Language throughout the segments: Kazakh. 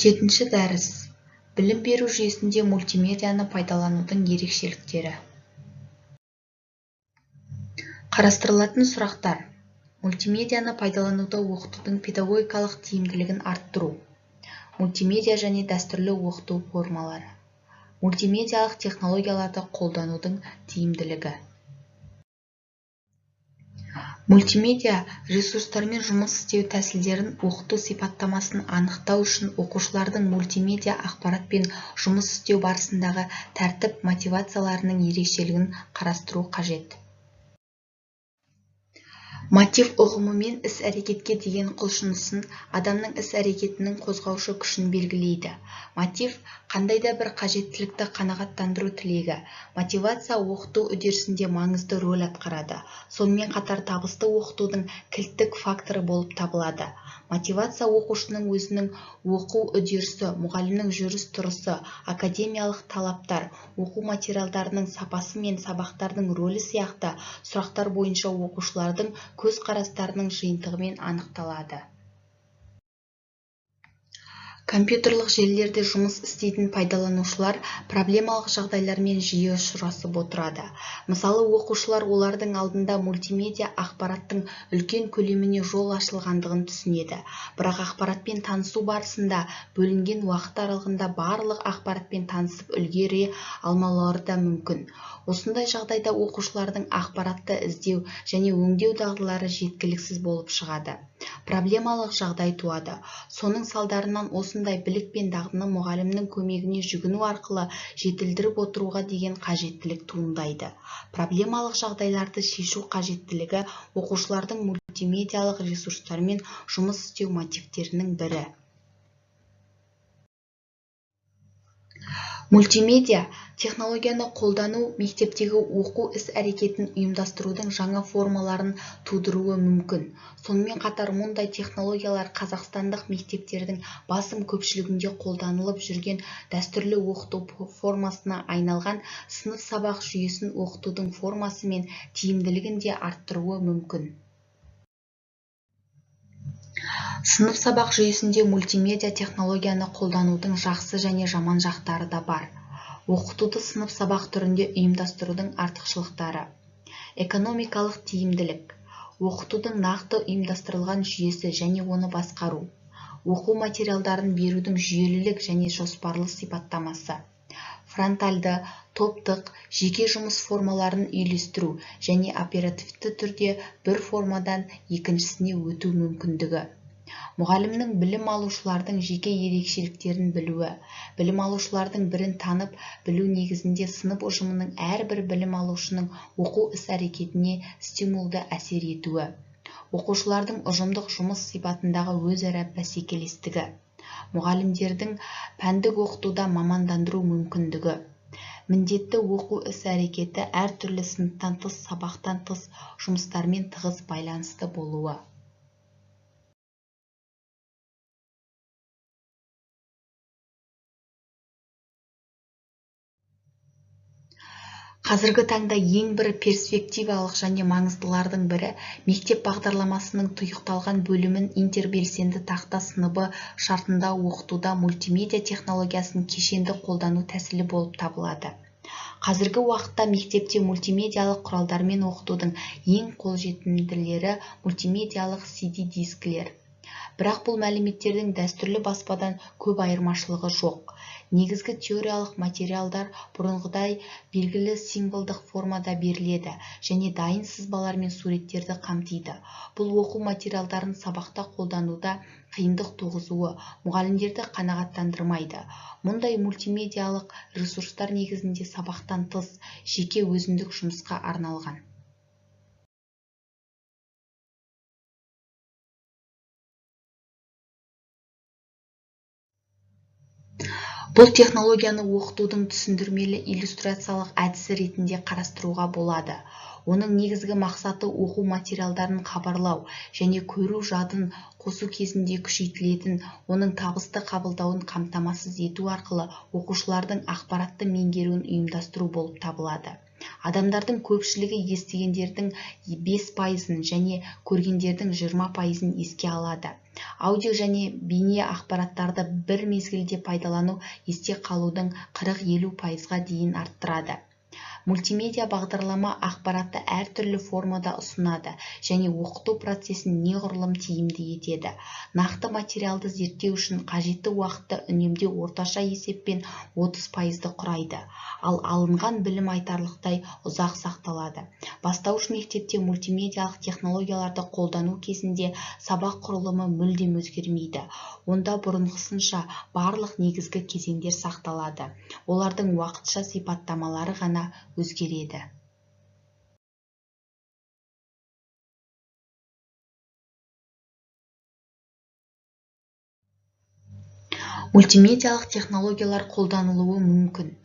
Жетінші дәріс. Білім беру жүйесінде мультимедианы пайдаланудың ерекшеліктері. Қарастырылатын сұрақтар. Мультимедианы пайдалануда оқытудың педагогикалық тиімділігін арттыру. Мультимедиа және дәстүрлі оқыту формалары. Мультимедиалық технологияларды қолданудың тиімділігі. Мультимедиа ресурстармен жұмыс істеу тәсілдерін оқыту сипаттамасын анықтау үшін оқушылардың мультимедиа ақпаратпен жұмыс істеу барысындағы тәртіп мотивацияларының ерекшелігін қарастыру қажет. Мотив ұғымымен іс-әрекетке деген құлшынысын, адамның іс-әрекетінің қозғаушы күшін белгілейді. Мотив қандай да бір қажеттілікті қанағаттандыру тілегі. Мотивация оқыту үдерісінде маңызды рөл атқарады. Сонымен қатар табысты оқытудың кілттік факторы болып табылады. Мотивация оқушының өзінің оқу үдерісі, мұғалімнің жүріс-тұрысы, академиялық талаптар, оқу материалдарының сапасы мен сабақтардың рөлі сияқты сұрақтар бойынша оқушылардың көзқарастарының жиынтығымен анықталады. Компьютерлік желілерде жұмыс істейтін пайдаланушылар проблемалық жағдайлармен жиі ұшырасып отырады. Мысалы, оқушылар олардың алдында мультимедиа ақпараттың үлкен көлеміне жол ашылғандығын түсінеді. Бірақ ақпаратпен танысу барысында бөлінген уақыт аралығында барлық ақпаратпен танысып үлгере алмаулары да мүмкін. Осындай жағдайда оқушылардың ақпаратты іздеу және өңдеу дағдылары жеткіліксіз болып шығады. Проблемалық жағдай туады. Соның салдарынан осындай білік пен дағдыны мұғалімнің көмегіне жүгіну арқылы жетілдіріп отыруға деген қажеттілік туындайды. Проблемалық жағдайларды шешу қажеттілігі оқушылардың мультимедиалық ресурстармен жұмыс істеу мотивтерінің бірі. Мультимедиа технологияны қолдану мектептегі оқу іс-әрекетін ұйымдастырудың жаңа формаларын тудыруы мүмкін. Сонымен қатар мұндай технологиялар қазақстандық мектептердің басым көпшілігінде қолданылып жүрген дәстүрлі оқыту формасына айналған сынып-сабақ жүйесін оқытудың формасы мен тиімділігін де арттыруы мүмкін. Сынып-сабақ жүйесінде мультимедиа технологияны қолданудың жақсы және жаман жақтары да бар. Оқытуды сынып-сабақ түрінде ұйымдастырудың артықшылықтары. Экономикалық тиімділік. Оқытудың нақты ұйымдастырылған жүйесі және оны басқару. Оқу материалдарын берудің жүйелілік және жоспарлы сипаттамасы. Фронтальды, топтық, жеке жұмыс формаларын үйлестіру және оперативті түрде бір формадан екіншісіне өту мүмкіндігі. Мұғалімнің білім алушылардың жеке ерекшеліктерін білуі, білім алушылардың бірін танып білу негізінде сынып ұжымының әрбір білім алушының оқу іс-әрекетіне стимулды әсер етуі, оқушылардың ұжымдық жұмыс сипатындағы өзара бәсекелестігі, мұғалімдердің пәндік оқытуда мамандандыру мүмкіндігі, міндетті оқу іс-әрекеті әртүрлі сыныптан тыс, сабақтан тыс жұмыстармен тығыз байланысты болуы. Қазіргі таңда ең бір перспективалық және маңыздылардың бірі мектеп бағдарламасының тұйықталған бөлімін интербелсенді тақта сыныбы шартында оқытуда мультимедиа технологиясын кешенді қолдану тәсілі болып табылады. Қазіргі уақытта мектепте мультимедиалық құралдармен оқытудың ең қолжетімділері мультимедиалық CD-дискілер. Бірақ бұл мәліметтердің дәстүрлі баспадан көп айырмашылығы жоқ. Негізгі теориялық материалдар бұрынғыдай белгілі символдық формада беріледі және дайын сызбалар мен суреттерді қамтиды. Бұл оқу материалдарын сабақта қолдануда қиындық туғызуы, мұғалімдерді қанағаттандырмайды. Мұндай мультимедиалық ресурстар негізінде сабақтан тыс, жеке өзіндік жұмысқа арналған. Бұл технологияны оқытудың түсіндірмелі иллюстрациялық әдісі ретінде қарастыруға болады. Оның негізгі мақсаты оқу материалдарын хабарлау және көру жадын қосу кезінде күшейтілетін оның табысты қабылдауын қамтамасыз ету арқылы оқушылардың ақпаратты меңгеруін ұйымдастыру болып табылады. Адамдардың көпшілігі естігендердің 5%-ын және көргендердің 20%-ын еске алады. Аудио және бейне ақпараттарды бір мезгілде пайдалану есте қалудың 40-50%-ға дейін арттырады. Мультимедиа бағдарлама ақпаратты әртүрлі формада ұсынады және оқыту процесін неғұрлым тиімді етеді. Нақты материалды зерттеу үшін қажетті уақытты үнемдеу орташа есеппен 30%-ды құрайды, ал алынған білім айтарлықтай ұзақ сақталады. Бастауыш мектепте мультимедиалық технологияларды қолдану кезінде сабақ құрылымы мүлдем өзгермейді. Онда бұрынғысынша барлық негізгі кезеңдер сақталады. Олардың уақытша сипаттамалары ғана өзгереді. Мультимедиалық технологиялар қолданылуы мүмкін.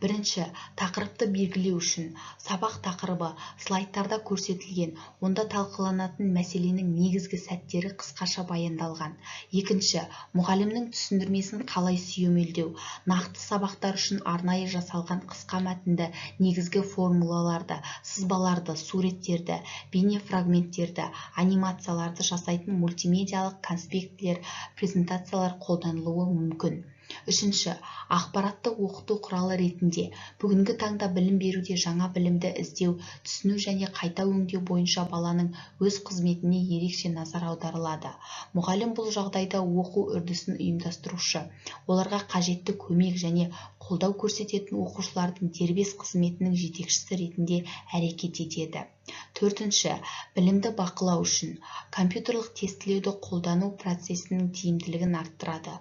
Бірінші, тақырыпты белгілеу үшін. Сабақ тақырыбы слайдтарда көрсетілген, онда талқыланатын мәселенің негізгі сәттері қысқаша баяндалған. Екінші, мұғалімнің түсіндірмесін қалай сүйемелдеу. Нақты сабақтар үшін арнайы жасалған қысқа мәтінді, негізгі формулаларды, сызбаларды, суреттерді, бейнефрагменттерді, анимацияларды жасайтын мультимедиалық конспектілер, презентациялар қолданылуы мүмкін. Үшінші, ақпаратты оқыту құралы ретінде. Бүгінгі таңда білім беруде жаңа білімді іздеу, түсіну және қайта өңдеу бойынша баланың өз қызметіне ерекше назар аударылады. Мұғалім бұл жағдайда оқу үрдісін ұйымдастырушы, оларға қажетті көмек және қолдау көрсететін оқушылардың дербес қызметінің жетекшісі ретінде әрекет етеді. Төртінші, білімді бақылау үшін. Компьютерлік тестілеуді қолдану процесінің тиімділігін арттырады,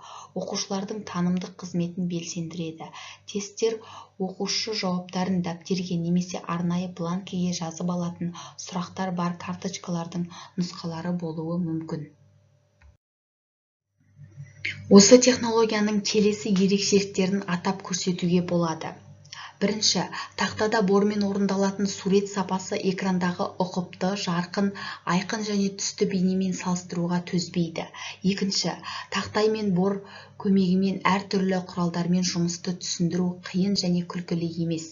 оқушылардың танымдық қызметін белсендіреді. Тесттер оқушы жауаптарын дәптерге немесе арнайы бланкіге жазып алатын сұрақтар бар карточкалардың нұсқалары болуы мүмкін. Осы технологияның келесі ерекшеліктерін атап көрсетуге болады. Бірінші, тақтада бормен орындалатын сурет сапасы экрандағы ұқыпты, жарқын, айқын және түсті бейнемен салыстыруға төзбейді. Екінші, тақтай мен бор көмегімен әртүрлі құралдармен жұмысты түсіндіру қиын және күлкілі емес.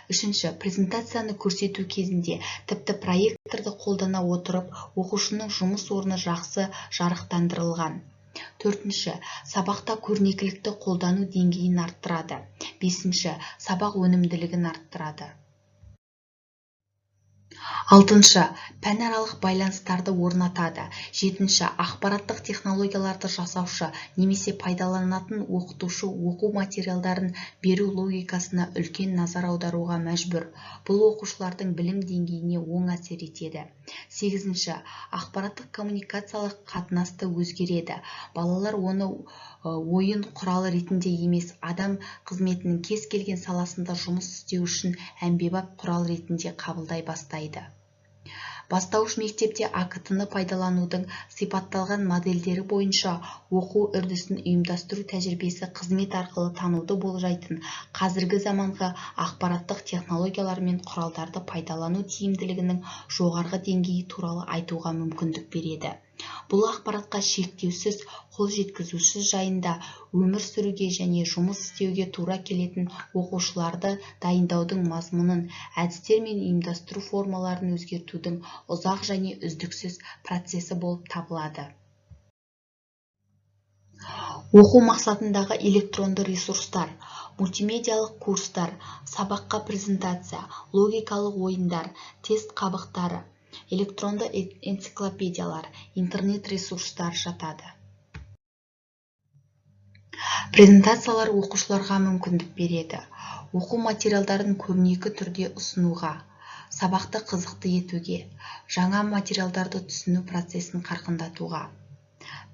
Үшінші, презентацияны көрсету кезінде тіпті проекторды қолдана отырып, оқушының жұмыс орны жақсы жарықтандырылған. Төртінші, сабақта көрнекілікті қолдану деңгейін арттырады. Бесінші, сабақ өнімділігін арттырады. Алтыншы, пәнаралық байланыстарды орнатады. Жетінші, ақпараттық технологияларды жасаушы немесе пайдаланатын оқытушы оқу материалдарын беру логикасына үлкен назар аударуға мәжбүр. Бұл оқушылардың білім деңгейіне оң әсер етеді. Сегізінші, ақпараттық коммуникациялық қатынасты өзгереді. Балалар оны ойын құралы ретінде емес, адам қызметінің кез келген саласында жұмыс істеу үшін әмбебап құрал ретінде қабылдай бастайды. Бастауыш мектепте АКТ-ны пайдаланудың сипатталған модельдері бойынша оқу үрдісін ұйымдастыру тәжірибесі қызмет арқылы тануды болжайтын қазіргі заманғы ақпараттық технологиялар мен құралдарды пайдалану тиімділігінің жоғарғы деңгейі туралы айтуға мүмкіндік береді. Бұл ақпаратқа шектеусіз, қол жеткізусіз жайында өмір сүруге және жұмыс істеуге тура келетін оқушыларды дайындаудың мазмұнын, әдістер мен ұйымдастыру формаларын өзгертудің ұзақ және үздіксіз процесі болып табылады. Оқу мақсатындағы электронды ресурстар, мультимедиалық курстар, сабаққа презентация, логикалық ойындар, тест қабықтары, электронды энциклопедиялар, интернет-ресурстар жатады. Презентациялар оқушыларға мүмкіндік береді. Оқу материалдарын көрнекі түрде ұсынуға, сабақты қызықты етуге, жаңа материалдарды түсіну процесін қарқындатуға.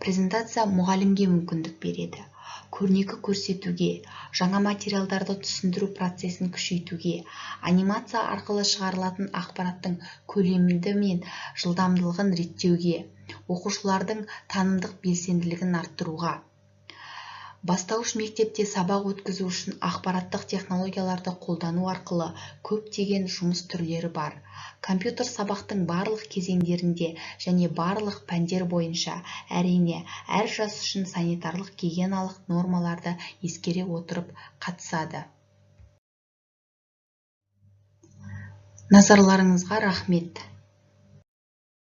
Презентация мұғалімге мүмкіндік береді. Көрнекі көрсетуге, жаңа материалдарды түсіндіру процесін күшейтуге, анимация арқылы шығарылатын ақпараттың көлемді мен жылдамдылығын реттеуге, оқушылардың танымдық белсенділігін арттыруға. Бастауыш мектепте сабақ өткізу үшін ақпараттық технологияларды қолдану арқылы көптеген жұмыс түрлері бар. Компьютер сабақтың барлық кезеңдерінде және барлық пәндер бойынша, әрине, әр жас үшін санитарлық гигиеналық нормаларды ескере отырып қатысады. Назарларыңызға рахмет.